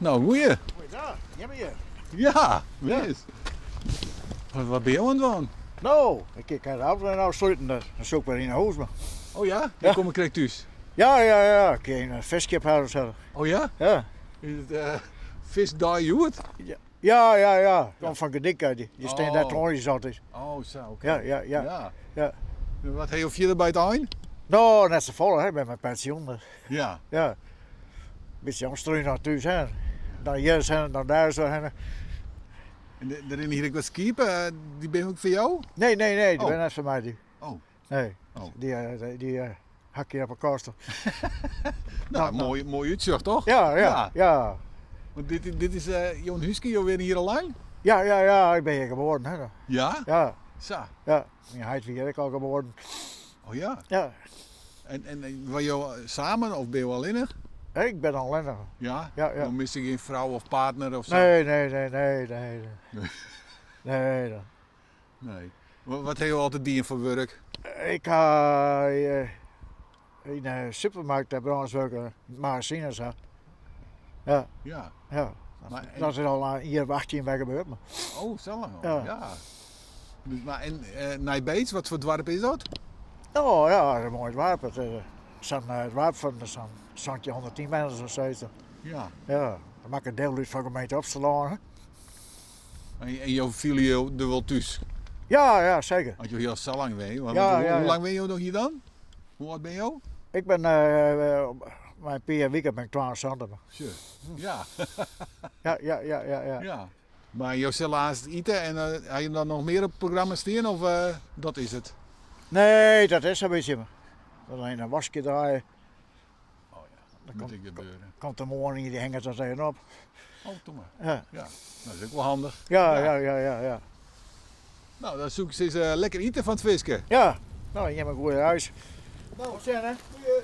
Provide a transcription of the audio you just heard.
Nou, goeie. Goeiedag, jimme hjir. Ja, wis. Wat, wat binne jo oan it dwaan? No, ik kin de auto net ôfsluten, dus dan soe ik wer yn 'e hûs. Oh ja? Ja. Kom ik krekt thús? Ja, ja, ja. Ik kin in fiskje op sette. Oh ja? Ja. Is it uh, fiskdei hjoed? Ja, ja, ja. Komt fan Gedyk uit. Die, die stean dêr Oh. tongersdeis altyd. Oh, sa, oké. Ja, ja, ja. Ja. Ja. Wat ha jo fierder by it ein? No, net safolle, hè. Ik bin mei pensjoen. Dus. Ja. Ja. Bytsje omstrunen noch thús, hè. Dan hjir hinne, dan dêr sa hinne. En der rinne hjir ek wat skiep, dy binne ek foar jo? Nee, nee, nee, dy Oh. binne net foar my, dy. Oh. Nee. Oh. Dy, dy ha ik hjir op 'e kosten. Nou, moai, moai útsjoch, toch? Ja, ja, ja. Want dit, dit is uh, jo húske, jo wenje hjir al lang? Ja, ja, ja, ik bin hjir geboren, hè. Ja? Ja. Sa. Ja, myn heit wie hjir ek al geboren. Oh ja? Ja. En, en wenje jo samen of binne jo allinnich? Ik bin allinnich. Ja? Ja, ja. Jo misse gjin frou of partner of sa? Nee, nee, nee, nee, nee. Nee, nee. Nee. Wat ha jo altyd dien foar wurk? Ik ha yn de supermarkt dêr brâns wurke, yn it magazyn en sa. Ja. Ja. Ja. Maar, en... Dat is al in jier of 18 wer gebeurd. Maar. Oh, sa lang al. Ja. ja. Dus, mar, en uh, Nij Beets, wat foar doarp is dat? Oh ja, dat is in moai doarp. It is sa'n doarp fan sa'n 1700 ynwenners of sa. Ja. Ja, dat makket diel út fan gemeente Opsterlân. Hè? En jo fiele jo der wol thús? Ja, ja, seker. As jo hjir al sa lang wenje. Want Ja, hoe, ja, ja. hoe lang wenje jo noch hjir dan? Hoe âld binne jo? Ik bin mei in pear wike bin ik 72. Sjoch. Ja. Ja, ja, ja, ja, ja. ja. Mar jo sille aanst ite en uh, ha jo dan noch mear op it programma stean of uh, dat is it? Nee, dat is sa'n bytsje. Dan in waskje draaie. Oh ja, Dan moet komt, ik gebeuren. komt de moarn hier, dy hinget dat even op. Oh, doe maar. Ja, Ja, dat is ek wol handich. ja, ja, ja, ja. ja. Nou, dan soe ik sizze lekker ite fan it fiske. Ja, no, jimme in goede reis. Nou, Sjen, hè. goeie.